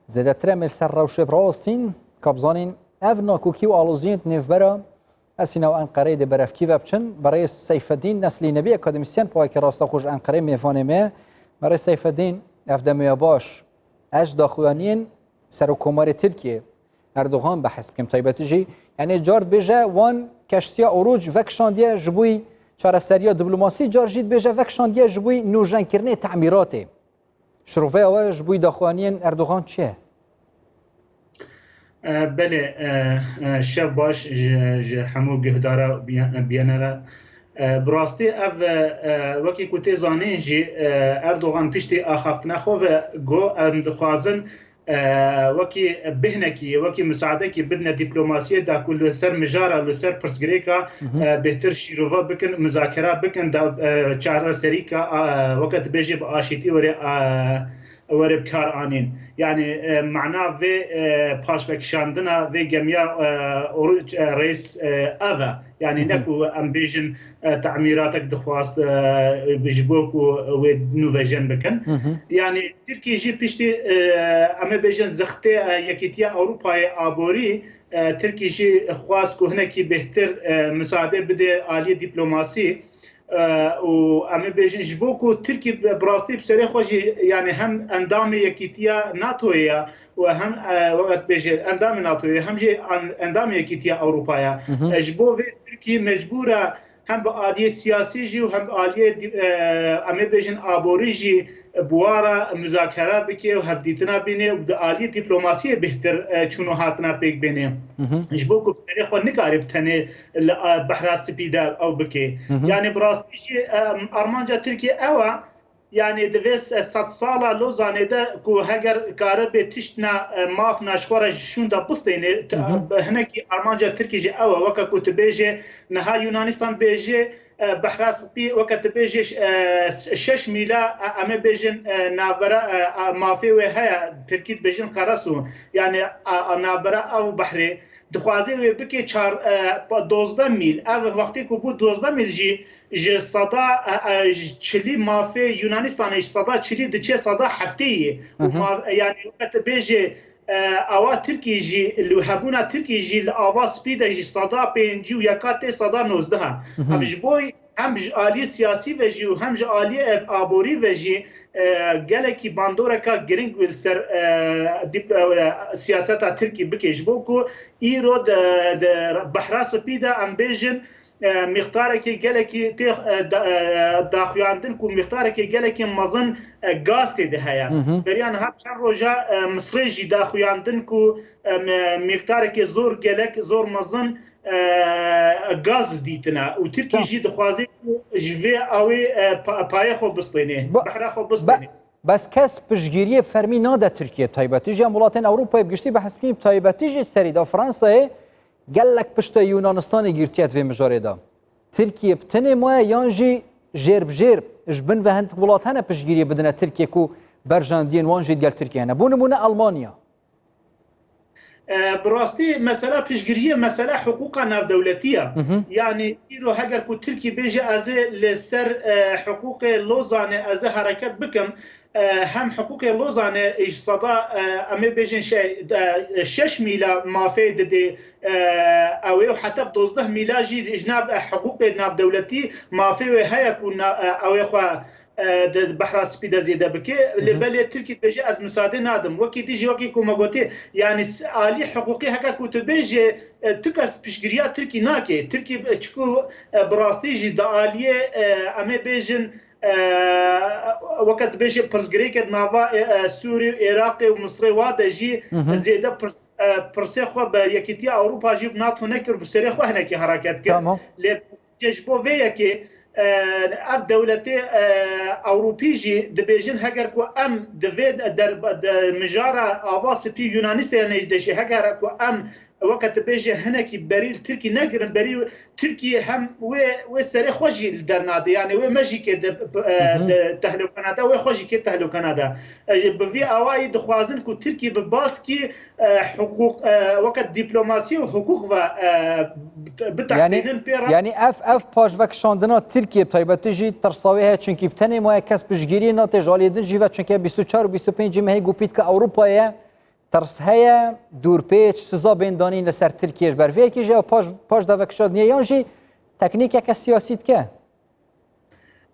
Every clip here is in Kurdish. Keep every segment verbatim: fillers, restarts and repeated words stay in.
Zêdetir em ê li ser rewşê bi rawestîn, ka bizanîn ev nakokî û aloziyên di nêvbera Esîna û Enqereyê dê berevkî ve biçin. Berêz Seyfedîn Neslî Nebî, akademîsyen, payekê rasta xwe ji Enqereyê mêvanê me ye. Berêz Seyfedîn, ev demoya baş. Ez ji daxuyaniyên Serokkomarê Tirkiyê Erdogan behs bikim. Taybetî jî, yanî car dibêje wan keştiya Oruc vekişandiye ji bo çareseriya diplomasî, car jî dibêje vekişandiye ji bo nûjenkirinê temîratê. Şiroveya we ji bo daxuyaniyên Erdogan çi ye? E, belê, e, e, şev baş ji, ji hemû guhdara biya-, biyanera. E, bi rastî ev, e, e, wekî ku tê zanîn jî, e, Erdogan piştî axaftina xwe ve got, em dixwazin, e, wekî bêhnekî, wekî misadekî bidine dîplomasiyê de ku li ser mijara, li ser pirsgirêka, e, bêhtir şîrove bikin, muzakera bikin, da, e, çareserîka, e, weke dibêjê bi aşîtî were, e, were bi kar anîn. Yanî, e, mana vê, e, paşvekişandina vê gemiya, e, Oruç, e, Reis, e, ev e. Yanî ne ku em bêjin, e, temîratek dixwast, e, ji bo ku wê nûvejen bikin. Yanî Tirkî jî piştî, e, em ê bêjin zixtê, e, Yekîtiya Ewropayê aborî, e, Tirkî jî xwast ku hinekî bêhtir, e, misade bide aliyê dîplomasî. E, û em ê bêjin ji bo ku Tirkî bi, bi rastî bi serê xwe jî, yanî hem endamê Yekîtiya NATOyê ye û hem, e, weke dibêje endamê NATOyê, hem jî an-, endamê Yekîtiya Ewropa ye. E, ji bo vê Tirkî mecbûr e hem bi aliyê siyasî jî û hem bi aliyê dî-, e, em ê bêjin aborî jî bi wa re muzakera bike û hevdîtina bîne û di aliyê dîplomasiyê bêhtir, e, çûn û hatina pêk bêne. Ji bo ku bi serê xwe nikare bi tenê li, e, Behra Spî de ew bike. Yanî bi rastî jî, e, armanca Tirkiyê ew e, yanî di vê se-, sedsala Lozanê de ku heger karibe tiştna, e, mafna ji xwe re ji şûnda bistêne, t-, hinekî armanca Tirkî jî ew e, weke ku tu bêjê niha Yunanistan bêjê, e, Behra Spî, weke tu bêjê, e, şeş mîla, e, em ê bêjin, e, navbera, e, a, mafê wê heye, Tirkî dibêjin Qeresu, yanî, a, a, navbera ev behrê, dixwaze wê bike çar, e, pa-, dozdeh mîl. Ev wextê ku bû dozdeh mîl jî ji seda, e, e, ji çilî mafê Yunanistanê ji seda çilî diçe seda heftê yê. Û ma-, yanî weke tu bêjê, e, awa Tirkî jî, li hebûna Tirkî jî li ava spî de ji seda pêncî û yeka tê seda nozdeh e. Ev ji bo hem ji aliyê siyasî ve jî û hem ji aliyê, e, aborî ve jî, e, gelekî bandoreka giring li ser, e, dîp-, e, siyaseta Tirkî bike. Ji bo ku îro di, di Behra Spî de em bêjin, e, mîqdarekê gelekî tê, e, da-, e, daxuyandin ku mîqdarekê gelekî mezin, e, gaz tê de heye. Beriya niha çend roja, e, Misrê jî daxuyandin ku, e, me-, mîqdarekê zor gelek, zor mezin, e, gaz dîtine û Tirkî jî dixwaze ku ji vê awê, e, pa-, payê xwe bistêne, behra xwe bistêne. Bes kes piştgiriyê fermî nade Tirkiyê bi taybetî jî, em welatên Ewropayê bi giştî behs bikin, bi taybetî jî serî de Fransayê gelek piştê Yunanistanê girtiye di vê mijarê de. Tirkiye bi tenê maye yan jî jêr bi jêr ji bin ve hin welat hene piştgiriyê bidine Tirkiye ku berjandiyên wan jî digel Tirkiye hene. Bo nimûne Almanya. E, bi rastî mesela piştgiriyê mesela hiqûqa navdewletî ye. Yanî îro heger ku Tirkî bêje ez ê li ser, e, hiqûqê Lozanê ez ê hereket bikim, e, hem hiqûqê Lozanê ji seda, e, em ê bêjin şey, e, şeş mîla mafê didê, e, ew ê û heta bi dozdeh mîla jî ji nav, e, hiqûqê navdewletî mafê wê heye ku na-, e, ew ê xwe, e, di Behra Spî de zêde bike. Lê belê Tirkî dibêje ez misade nadim. Wekî dî jî wekî ku me gotê, yanî s-, alî hiqûqî heke ku tu bêjê, e, tu kes piştgiriya Tirkî nake. Tirkî, e, çiku, e, bi rastî jî di aliyê, e, em ê bêjin, e, weke dibêje pirsgirêke di nava, e, e, Sûrî û Iraqê û Misrê wa de jî zêde pirs-, e, pirsê xwe bi Yekîtiya Ewropa jî bi NATO nekir, bi serê xwe hinekî hereket kir. Lê Ji bo vê yekê, e, ev dewletê, e, Ewropî jî dibêjin, heger ku em di vê der-, de mijara ava spî Yunanistanê de jî, heger ku em weke tu bêje hinekî berî li Tirkî negirin, berî Tirkî hem wê, wê serê xwe jî li der nade, yanî wê me jî kê de, e, de tehlûke nade, wê xwe jî kê tehlûke nade. E, bi vî awayî dixwazin ku Tirkî bi baskî e, hiqûq, e, weke dîplomasî û hiqûq ve, e, bit-, biteqînin pê re. Yanî ev, ev paşvekişandina Tirkiye bi taybetî jî tirsa wê heye, çunkî bi tenê maye kes piştgiriyê nate ji aliyê din jî ve, çunke bîst û çar û bîst û pêncî mehê ku pîtka Ewropayê ye, Tirs heye, dûrpêç, siza bên danîn li ser Tirkiye ji ber vê yekê jî ew paş, paş de vekişa dinê yan jî teknîkeke siyasî dike?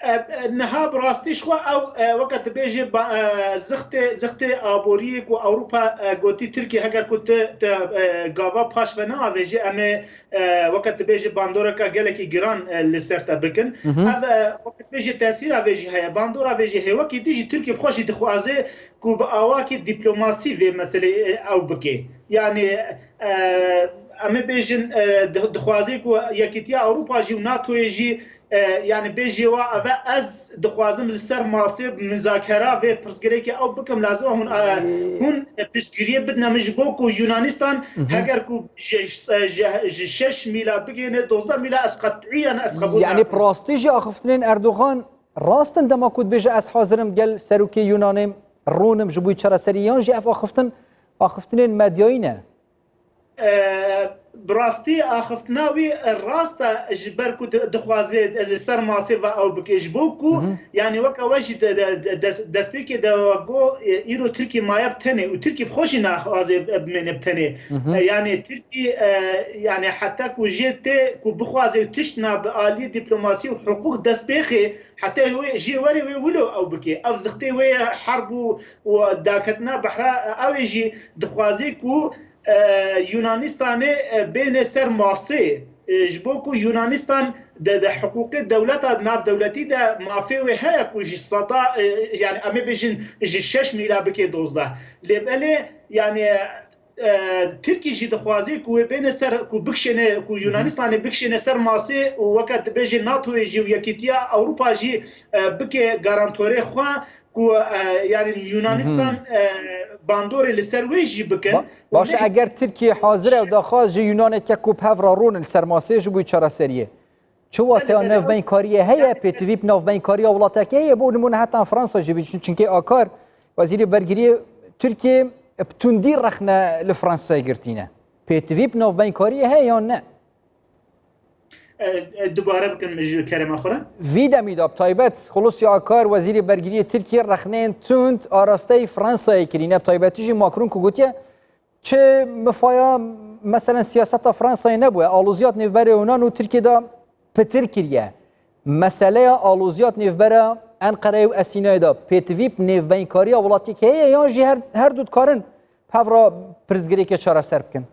E, e, niha bi rastî ji xwe ew, e, weke tu bêjî ba-, e, zixtê, zixtê aboriyê ku Ewropa, e, gotî Tirkiye heger ku tu, tu, e, gava paş ve neavêjî, em ê, e, weke tu bêjî bandoreka gelekî giran, e, li ser te bikin. Hı hı. Ev, e, weke tu bêjî tesîra vê jî heye. Bandora vê jî heye. Wekî dî jî Tirkiye bi xwe jî dixwaze ku bi awakî dîplomasî vê meseleyê, e, ew bike. Yanî, e, em ê bêjin, e, di-, dixwaze ku Yekîtiya Ewropa jî û NATOyê jî, e, yanî bêjê wa eve ez dixwazim li ser masê muzakera vê pirsgirêkê ew bikim, lazim e hûn, e, hûn pirsgiriyê bidine min ji bo ku Yunanistan Hı hı. heger ku ji, ji, ji şeş mîla bigihîne dozdeh mîla ez qet'iyen ez qebûl Yani nakim. bi rastî jî axiftinên Erdogan rast in dema ku dibêje ez hazir im gel serokê Yunanê rûnim ji bo çareserî yan jî ev axiftin axiftinên medyayî ne? E, bi rastî axiftina wî rast e ji ber ku di-, dixwaze li ser masê ve ew bike. Ji bo ku, Hı hı. yanî weke we jî de, de, de, des-, destpêkê de we got, e, îro Tirkî maye bi tenê û Tirkî bi xwe jî naxwaze bimêne bi tenê. Hı hı. E, yanî Tirkî, e, yanî heta ku jê tê ku bixwaze tiştna bi alî dîplomasî û hiqûq dest pê xê, heta wê jê werê wê wilo ew bike. Ev zixtê wê herb û, û daketina behra, ew ê jî dixwaze ku, e, Yunanistanê, e, bêne ser masê, e, ji bo ku Yunanistan de, de hiqûqê dewleta navdewletî de mafê wê heye ku ji seda, e, yani em ê bêjin ji şeş mîla bike dozdeh. Lê belê, yani, e, Tirkî jî dixwaze ku wê bêne ser, ku bikişêne, ku Hı hı. Yunanistanê bikişêne ser masê û weke dibêje NATOyê jî û Yekîtiya Ewropa jî, e, bike garantorê xwe ku, e, yani Yunanistan, Hı hı. e, bandorê li ser wê jî bikin. Ba-, Û baş e, ne eger Tirkiye hazir e û daxwaz ji Yunanê ke ku bi hev re rûnin li ser masê ji bo çareseriyê. Çi wateya Belê, belê, navbeynkariyê heye? Yani Pêtivî bi navbeynkariya welatekê heye? Bo nimûne heta Fransa jî bî, çun-, çunkê Akar, wezîrê bergiriyê Tirkiye bi tundî rexne li Fransayê girtîne. Pêtivî bi navbeynkariyê heye yan ne? E, e, dubare bikin ji kerema xwe re. Vî demî de bi taybet Xulusi Akar, wezîrê bergiriyê Tirkiye, rexneyên tund arasteyî Fransayê kirîne. Bi taybetî jî Macron ku gotiye, çi mifaya, meselen, siyaseta Fransayê nebûye. Aloziyat nêvberê Yunan û Tirkiye de pitir kiriye. Meseleya aloziyat nêvbera Enqereyê û Esînayê de pêtivî bi nêvbeynkariya welatiyekê heye yan jî her, her du dikarin bi hev re pirsgirêkê çareser bikin?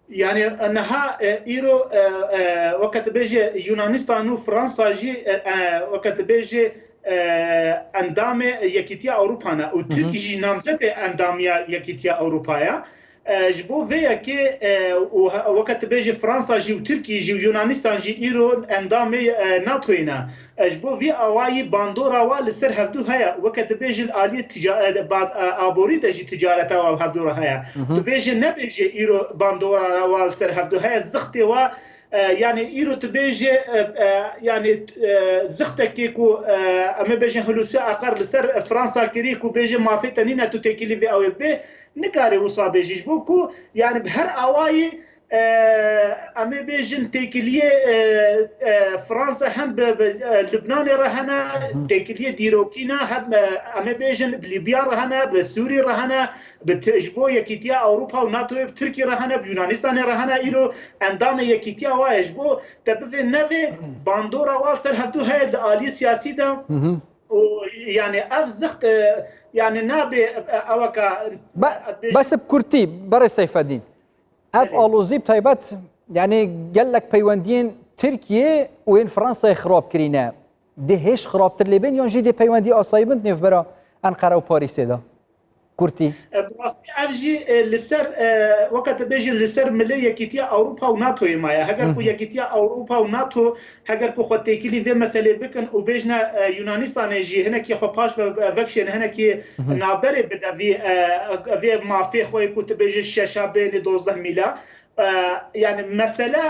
Yani, e, niha, e, îro, e, e, weke tu bêje Yunanistan û Fransa jî, e, e, weke tu bêje, e, endamê Yekîtiya Ewropa ne û Hı hı. Tirkî jî namzetê endamiya Yekîtiya Ewropa ye. E, ji bo vê yekê, e, û he-, weke tu bêje Fransa jî û Tirkî jî û Yunanistan jî îro endamê, e, NATOyê ne. E, ji bo vî awayî bandora wa li ser hevdu heye. Weke tu bêjî li aliyê tica-, e, ba-, e, aborî de jî ticareta wa bi hevdu re heye. Hı hı. Tu bêjî nebêjî îro bandora wa li ser hevdu heye. Zixtê wa, e, yani îro tu bêjî, e, e, yani, e, zixtekê ku, e, em ê bêjin Hulusi Akar li ser Fransa kirî ku bêjî mafê te nîne tu têkilî vê ew ê bê, nikare wisa bêjî ji bo ku yani bi her awayî e, em ê bêjin têkiliyê, e, e, Fransa hem bi, bi, e, Lubnanê re hene, Hı hı. têkiliyê dîrokî ne, hem, e, em ê bêjin bi Libya re hene, bi Sûrî re hene, bi Ti-, ji bo Yekîtiya Ewropa û NATOyê bi Tirkî re hene, bi Yunanistanê re hene, îro endamê Yekîtiya wa ye. Ji bo te bivê nevê bandora wa ser hevdu heye di aliyê siyasî de. Hı hı. Û yani ev zixt, e, yani nabe, e, eweka, Be-, ez bêjim bes bi kurtî, berê Seyfedîn. Ev Evet. alozî bi taybet, yani gelek peywendiyên Tirkiye û yên Fransayê xirab kirîne. Dê hêj xirabtir lê bên yan jî dê peywendî asayî bin di nêvbera Enqere û Parîsê de? Kurtî. E, bi rastî ev jî, e, li ser, e, weke tu bêjî li ser milê Yekîtiya Ewropa û NATOyê maye. Heger ku Hı hı. Yekîtiya Ewropa û NATO heger ku xwe têkilî vê meselê bikin û bêjne, e, Yunanistanê jî hinekî xwe paş ve, e, vekişên hinekî Hı hı. navberê bide vî, e, vê mafê xwe ku tu bêjî şeşa bênê dozdeh mîla. E, yani mesele,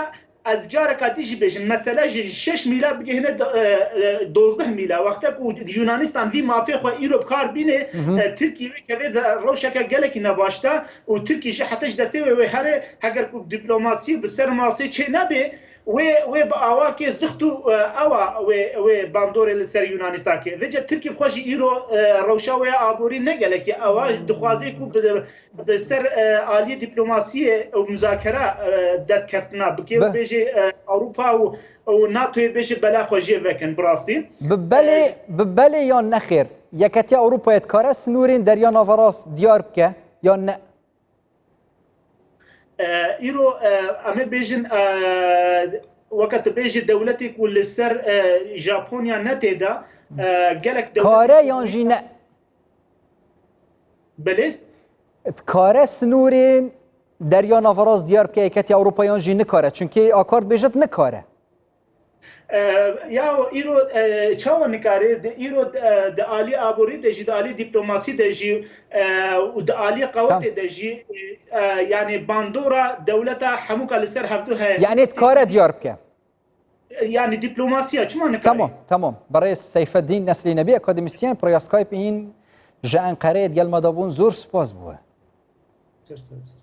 ez careka dî jî bêjim, mesele ji şeş mîla bigihine do-, e, e, dozdeh mîla. Wexte ku Yunanistan vî mafê xwe îro bi kar bîne, Hı hı. e, Tirkî wê kevê de rewşeke gelekî nebaş de û Tirkî jî heta ji destê wê wê here, heger ku diplomasî bi ser masê çê nebe, wê, wê bi awakê zixt û, e, ewa wê, wê bandorê li ser Yunanîsta ke. Vêce Tirkî bi xwe jî îro, e, rewşa wê ya aborî ne gelekî ewa, dixwaze ku bi, bi ser, e, aliyê dîplomasiyê û muzakera, e, destkeftina bike û Be- bêjê, e, Ewropa û, û NATOyê bêjê bela xwe jê vekin bi rastî. Bi belê, E, bi belê yan nexêr? Yeketiya Ewropayê dikare sinûrên Derya Naverast diyar bike yan ne? E, îro, e, em ê bêjin, e, weke tu bêjî dewletê ku li ser, e, Japonya ne tê de, e, gelek dewletê Kare ku yan jî ne? Belê? Dikare sinûrên Derya Naverast diyar bike, Yeketiya Ewropa yan jî nikare? Çünkü Akar dibêjit nikare. E, ya îro, e, çawa nikare? Di, îro, e, di alî aborî de jî, di alî dîplomasî de jî, e, û di alî qewetê Tamam. de jî, e, e, yani bandora dewleta hemûka li ser hevdu heye. Yani dikare diyar bike. E, yani dîplomasiya çima nikare? Tamam, tamam. Berêz Seyfeddîn Neslî Nebî, akademisyen, bi rêya Skype hîn ji Enqereyê digel me de bûn. Zor spas bû. Ser sers.